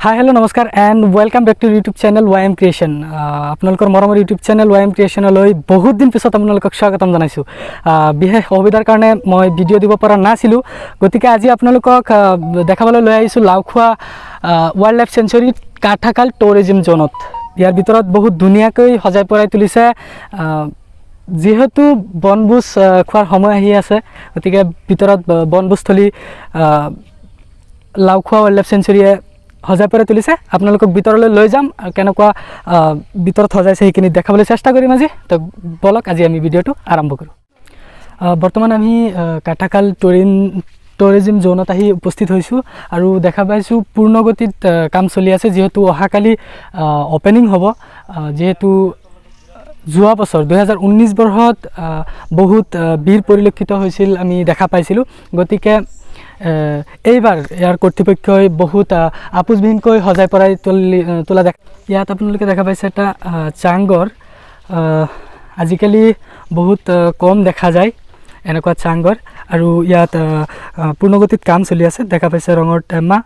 হাই, hello', নমস্কাৰ and welcome back to YouTube channel Y M creation. আপোনালোকৰ মৰমৰ YouTube channel Y M ক্ৰিয়েশ্যনলৈ বহুত দিন পিছত আপোনালোকক স্বাগতম জনাইছোঁ। বিশেষ অসুবিধাৰ কাৰণে মই ভিডিঅ' দিব পৰা নাছিলোঁ। গতিকে আজি আপোনালোকক দেখাবলৈ লৈ আহিছোঁ লাওখোৱা ৱাইল্ড লাইফ চেঞ্চুৰীত কাঠাখাল টুৰিজিম জ'নত। ইয়াৰ ভিতৰত বহুত ধুনীয়াকৈ সজাই পৰাই তুলিছে। যিহেতু বনভোজ খোৱাৰ সময় আহি আছে, গতিকে ভিতৰত বনভোজথলী লাওখোৱা ৱাইল্ড লাইফ চেঞ্চুৰীয়ে সজাই পৰাই তুলিছে। আপোনালোকক ভিতৰলৈ লৈ যাম আৰু কেনেকুৱা ভিতৰত সজাইছে, সেইখিনি দেখাবলৈ চেষ্টা কৰিম আজি। তো ব'লক, আজি আমি ভিডিঅ'টো আৰম্ভ কৰোঁ। বৰ্তমান আমি কাঠাখাল টুৰিজিম জ'নত আহি উপস্থিত হৈছোঁ আৰু দেখা পাইছোঁ পূৰ্ণগতিত কাম চলি আছে, যিহেতু অহাকালি অ'পেনিং হ'ব। যিহেতু যোৱা বছৰ 2019 বৰ্ষত বহুত ভিৰ পৰিলক্ষিত হৈছিল, আমি দেখা পাইছিলোঁ। গতিকে এইবাৰ ইয়াৰ কৰ্তৃপক্ষই বহুত আপোচবিহীনকৈ সজাই পৰাই তোলা দেখা। ইয়াত আপোনালোকে দেখা পাইছে এটা চাংঘৰ। আজিকালি বহুত কম দেখা যায় এনেকুৱা চাংঘৰ। আৰু ইয়াত আহ, আহ, পূৰ্ণগতিত কাম চলি আছে। দেখা পাইছে ৰঙৰ টেমা,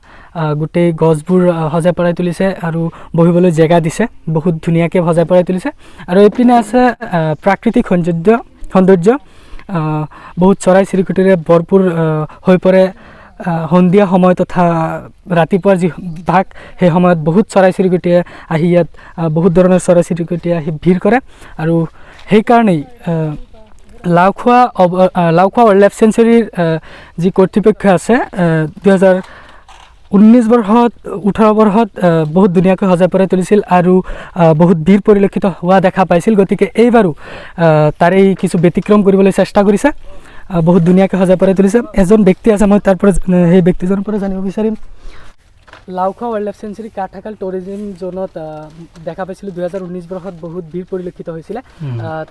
গোটেই গছবোৰ সজাই পৰাই তুলিছে আৰু বহিবলৈ জেগা দিছে। বহুত ধুনীয়াকৈ সজাই পৰাই তুলিছে। আৰু এইপিনে আছে প্ৰাকৃতিক সৌন্দৰ্য। বহুত চৰাই চিৰিকটিৰে ভৰপূৰ হৈ পৰে। সন্ধিয়া সময় তথা ৰাতিপুৱাৰ যি ভাগ, সেই সময়ত বহুত চৰাই চিৰিকটিয়ে আহি ইয়াত বহুত ধৰণৰ চৰাই চিৰিকটিয়ে আহি ভিৰ কৰে। আৰু সেইকাৰণেই লাওখোৱা ৱাইল্ড লাইফ চেঞ্চুৰীৰ যি কৰ্তৃপক্ষ আছে, 2019 বৰ্ষত, 18 বৰ্ষত বহুত ধুনীয়াকৈ সজাই পৰাই তুলিছিল আৰু বহুত ভিৰ পৰিলক্ষিত হোৱা দেখা পাইছিল। গতিকে এইবাৰো তাৰেই কিছু ব্যতিক্ৰম কৰিবলৈ চেষ্টা কৰিছে। বহুত ধুনীয়াকৈ সজাই পৰাই তুলিছে। এজন ব্যক্তি আছে, মই তাৰ পৰা সেই ব্যক্তিজনৰ পৰা জানিব বিচাৰিম। Laokhowa wildlife sanctuary Kathakhal tourism জ'নত দেখা পাইছিলোঁ, 2019 বৰ্ষত বহুত ভিৰ পৰিলক্ষিত হৈছিলে।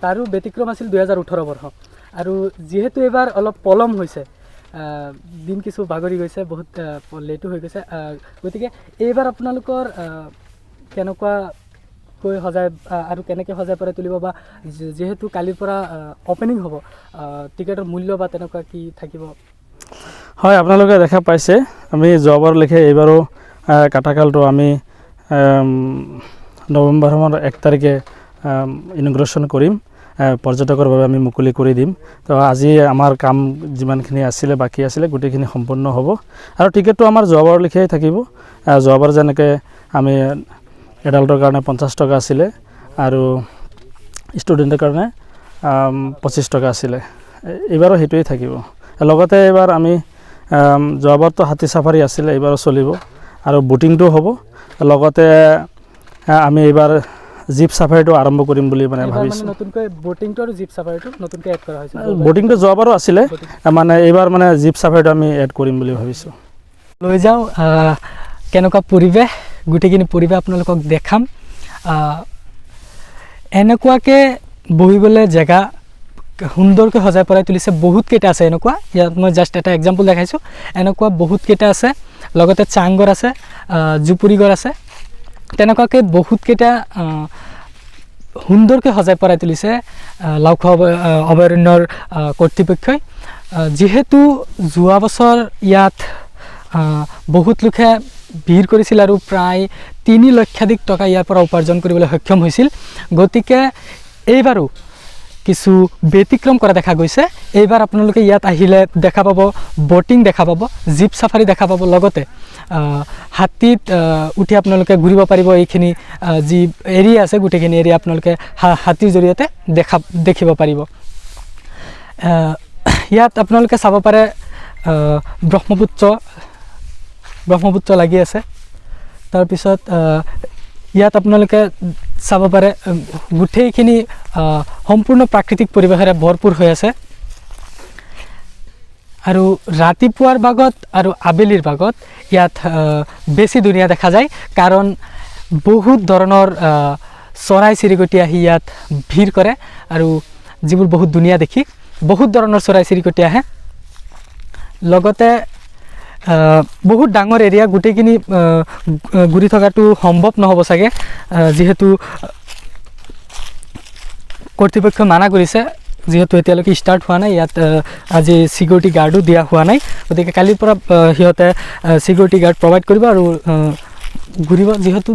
তাৰো ব্যতিক্ৰম আছিল 2018 বৰ্ষ। আৰু যিহেতু এইবাৰ অলপ পলম হৈছে, দিন কিছু বাগৰি গৈছে, বহুত লেটো হৈ গৈছে, গতিকে এইবাৰ আপোনালোকৰ কেনেকুৱাকৈ সজাই আৰু কেনেকৈ সজাই পৰাই তুলিব বা যিহেতু কালিৰ পৰা অ'পেনিং হ'ব, টিকেটৰ মূল্য বা তেনেকুৱা কি থাকিব? হয়, আপোনালোকে দেখা পাইছে, আমি যোৱাবাৰ লেখীয়া এইবাৰো কাটাখালটো আমি নৱেম্বৰ মাহৰ 1 তাৰিখে ইনগ্ৰেশ্যন কৰিম। পৰ্যটকৰ বাবে আমি মুকলি কৰি দিম। তো আজি আমাৰ কাম যিমানখিনি আছিলে, বাকী আছিলে, গোটেইখিনি সম্পূৰ্ণ হ'ব আৰু টিকেটটো আমাৰ যোৱাবাৰ লেখীয়াই থাকিব। যোৱাবাৰ যেনেকৈ আমি এডাল্টৰ কাৰণে 50 টকা আছিলে আৰু ষ্টুডেণ্টৰ কাৰণে 25 টকা আছিলে, এইবাৰো সেইটোৱেই থাকিব। লগতে এইবাৰ আমি যোৱাবাৰতো হাতী চাফাৰী আছিলে, এইবাৰো চলিব আৰু ব'টিংটো হ'ব। লগতে আমি এইবাৰ জীপ চাফাৰীটো আৰম্ভ কৰিম বুলি মানে এইবাৰ মানে ভাবিছোঁ। নতুনকৈ ব'টিংটো আৰু জীপ চাফাৰীটো নতুনকৈ এড কৰা হৈছে? ব'টিংটো যোৱাবাৰো আছিলে। Boating। মানে এইবাৰ মানে জীপ চাফাৰীটো আমি এড কৰিম বুলি ভাবিছোঁ। লৈ যাওঁ, কেনেকুৱা পৰিৱেশ, গোটেইখিনি পৰিৱেশ আপোনালোকক দেখাম। এনেকুৱাকৈ বহিবলৈ জেগা সুন্দৰকৈ সজাই পৰাই তুলিছে। বহুত কেইটা আছে এনেকুৱা। ইয়াত মই জাষ্ট এটা এক্সাম্পল দেখাইছোঁ। এনেকুৱা বহুত কেইটা আছে। লগতে চাংঘৰ আছে, জুপুৰি ঘৰ আছে। তেনেকুৱাকৈ বহুতকেইটা সুন্দৰকৈ সজাই পৰাই তুলিছে লাওখোৱা অভয়াৰণ্যৰ কৰ্তৃপক্ষই। যিহেতু যোৱা বছৰ ইয়াত বহুত লোকে ভিৰ কৰিছিল আৰু প্ৰায় 3 লক্ষাধিক টকা ইয়াৰ পৰা উপাৰ্জন কৰিবলৈ সক্ষম হৈছিল, গতিকে এইবাৰো কিছু ব্যতিক্ৰম কৰা দেখা গৈছে। এইবাৰ আপোনালোকে ইয়াত আহিলে দেখা পাব, ব'টিং দেখা পাব, জীপ চাফাৰী দেখা পাব, লগতে হাতীত উঠি আপোনালোকে ঘূৰিব পাৰিব। এইখিনি যি এৰিয়া আছে, গোটেইখিনি এৰিয়া আপোনালোকে হাতীৰ জৰিয়তে দেখিব পাৰিব। ইয়াত আপোনালোকে চাব পাৰে, ব্ৰহ্মপুত্ৰ লাগি আছে। তাৰপিছত ইয়াত আপোনালোকে চাব পাৰে, গোটেইখিনি সম্পূৰ্ণ প্ৰাকৃতিক পৰিৱেশেৰে ভৰপূৰ হৈ আছে। আৰু ৰাতিপুৱাৰ ভাগত আৰু আবেলিৰ ভাগত ইয়াত বেছি ধুনীয়া দেখা যায়, কাৰণ বহুত ধৰণৰ চৰাই চিৰিকটি আহি ইয়াত ভিৰ কৰে আৰু যিবোৰ বহুত ধুনীয়া দেখি। বহুত ধৰণৰ চৰাই চিৰিকটি আহে। লগতে বহুত ডাঙৰ এৰিয়া, গোটেইখিনি ঘূৰি থকাটো সম্ভৱ নহ'ব চাগে, যিহেতু কৰ্তৃপক্ষই মানা কৰিছে। যিহেতু এতিয়ালৈকে ষ্টাৰ্ট হোৱা নাই ইয়াত, আজি ছিকিউৰিটি গাৰ্ডো দিয়া হোৱা নাই। গতিকে কালিৰ পৰা সিহঁতে ছিকিউৰিটি গাৰ্ড প্ৰভাইড কৰিব আৰু ঘূৰিব, যিহেতু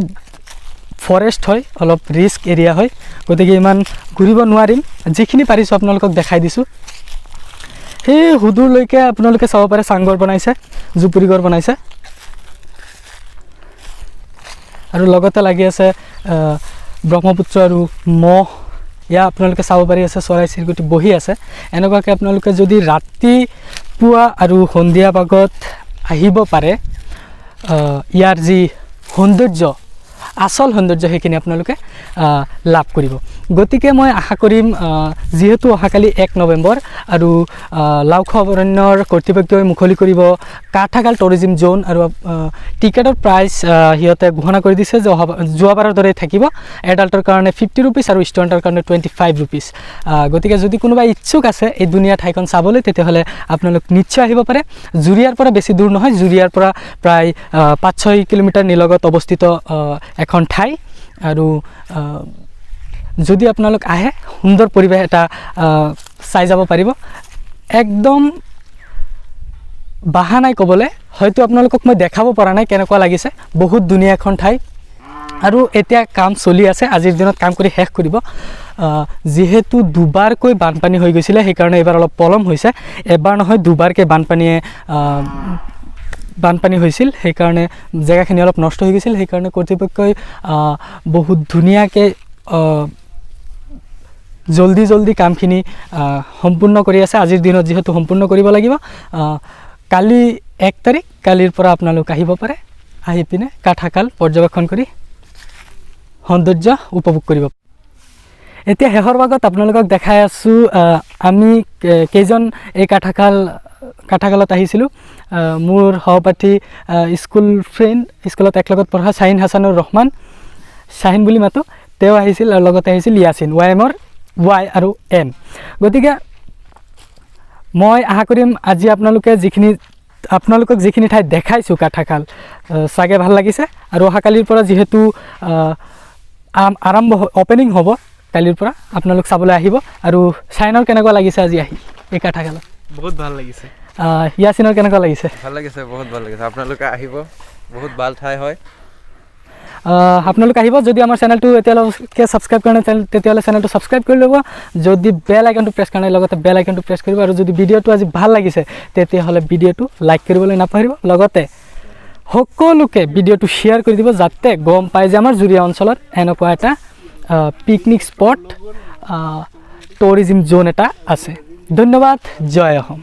ফৰেষ্ট হয়, অলপ ৰিস্ক এৰিয়া হয়, গতিকে ইমান ঘূৰিব নোৱাৰিম। যিখিনি পাৰিছোঁ আপোনালোকক দেখাই দিছোঁ। সেই সুদূৰলৈকে আপোনালোকে চাব পাৰে, চাংঘৰ বনাইছে, জুপুৰি ঘৰ বনাইছে আৰু লগতে লাগি আছে ব্ৰহ্মপুত্ৰ আৰু ম'হ। ইয়াত আপোনালোকে চাব পাৰি আছে চৰাই চিৰিকটি বহি আছে। এনেকুৱাকৈ আপোনালোকে যদি ৰাতিপুৱা আৰু সন্ধিয়া ভাগত আহিব পাৰে, ইয়াৰ যি সৌন্দৰ্য, আচল সৌন্দৰ্য, সেইখিনি আপোনালোকে লাভ কৰিব। গতিকে মই আশা কৰিম, যিহেতু অহাকালি 1 নৱেম্বৰ আৰু লাওখোৱা অভয়াৰণ্যৰ কৰ্তৃপক্ষই মুকলি কৰিব কাঠাখাল টুৰিজিম জ'ন আৰু টিকেটৰ প্ৰাইচ সিহঁতে ঘোষণা কৰি দিছে যে যোৱাবাৰৰ দৰেই থাকিব। এডাল্টৰ কাৰণে 50 ৰুপিজ আৰু ষ্টুডেণ্টৰ কাৰণে 25 ৰুপিজ। গতিকে যদি কোনোবা ইচ্ছুক আছে এই ধুনীয়া ঠাইখন চাবলৈ, তেতিয়াহ'লে আপোনালোক নিশ্চয় আহিব পাৰে। জুৰিয়াৰ পৰা বেছি দূৰ নহয়, জুৰিয়াৰ পৰা প্ৰায় 5-6 কিলোমিটাৰ নিলগত অৱস্থিত এখন ঠাই। আৰু যদি আপোনালোক আহে, সুন্দৰ পৰিৱেশ এটা চাই যাব পাৰিব। একদম বাহা নাই ক'বলৈ, হয়তো আপোনালোকক মই দেখাব পৰা নাই কেনেকুৱা লাগিছে। বহুত ধুনীয়া এখন ঠাই আৰু এতিয়া কাম চলি আছে, আজিৰ দিনত কাম কৰি শেষ কৰিব। যিহেতু দুবাৰকৈ বানপানী হৈ গৈছিলে, সেইকাৰণে এইবাৰ অলপ পলম হৈছে। এবাৰ নহয়, দুবাৰকৈ বানপানী হৈছিল, সেইকাৰণে জেগাখিনি অলপ নষ্ট হৈ গৈছিল। সেইকাৰণে কৰ্তৃপক্ষই বহুত ধুনীয়াকৈ জল্দি জল্দি কামখিনি সম্পূৰ্ণ কৰি আছে। আজিৰ দিনত যিহেতু সম্পূৰ্ণ কৰিব লাগিব, কালি 1 তাৰিখ, কালিৰ পৰা আপোনালোক আহিব পাৰে, আহি পিনে কাঠাখাল পৰ্যবেক্ষণ কৰি সৌন্দৰ্য উপভোগ কৰিব। এতিয়া শেষৰ ভাগত আপোনালোকক দেখাই আছোঁ, আমি কেইজন এই কাঠাখালত আহিছিলোঁ। মোৰ সহপাঠী, স্কুল ফ্ৰেণ্ড, স্কুলত একেলগত পঢ়া শ্বাহিন হাছানুৰ ৰহমান, শ্বাহিন বুলি মাতোঁ, তেওঁ আহিছিল আৰু লগতে আহিছিল য়াছিন, ৱাই এমৰ ৱাই আৰু এম। গতিকে মই আশা কৰিম আজি আপোনালোকক যিখিনি ঠাই দেখাইছোঁ কাঠাখাল, চাগে ভাল লাগিছে। আৰু অহাকালিৰ পৰা যিহেতু আৰম্ভ, অ'পেনিং হ'ব, কালিৰ পৰা আপোনালোক চাবলৈ আহিব। আৰু শ্বাহিনৰ কেনেকুৱা লাগিছে আজি আহি এই কাঠাখালত? বহুত ভাল লাগিছে। য়াছিনৰ কেনেকুৱা লাগিছে? ভাল লাগিছে, বহুত ভাল লাগিছে। আপোনালোকে আহিব, বহুত ভাল ঠাই হয়। আপোনালোক আহিব। যদি আমাৰ চেনেলটো এতিয়ালৈকে ছাবস্ক্ৰাইব কৰা নাই, তেতিয়াহ'লে চেনেলটো ছাবস্ক্ৰাইব কৰি ল'ব। যদি বেল আইকনটো প্ৰেছ কৰা নাই, লগতে বেল আইকনটো প্ৰেছ কৰিব। আৰু যদি ভিডিঅ'টো আজি ভাল লাগিছে, তেতিয়াহ'লে ভিডিঅ'টো লাইক কৰিবলৈ নাপাহৰিব, লগতে সকলোকে ভিডিঅ'টো শ্বেয়াৰ কৰি দিব, যাতে গম পায় যে আমাৰ জুৰীয়া অঞ্চলত এনেকুৱা এটা পিকনিক স্পট, টুৰিজিম জ'ন এটা আছে। ধন্যবাদ, জয় অসম।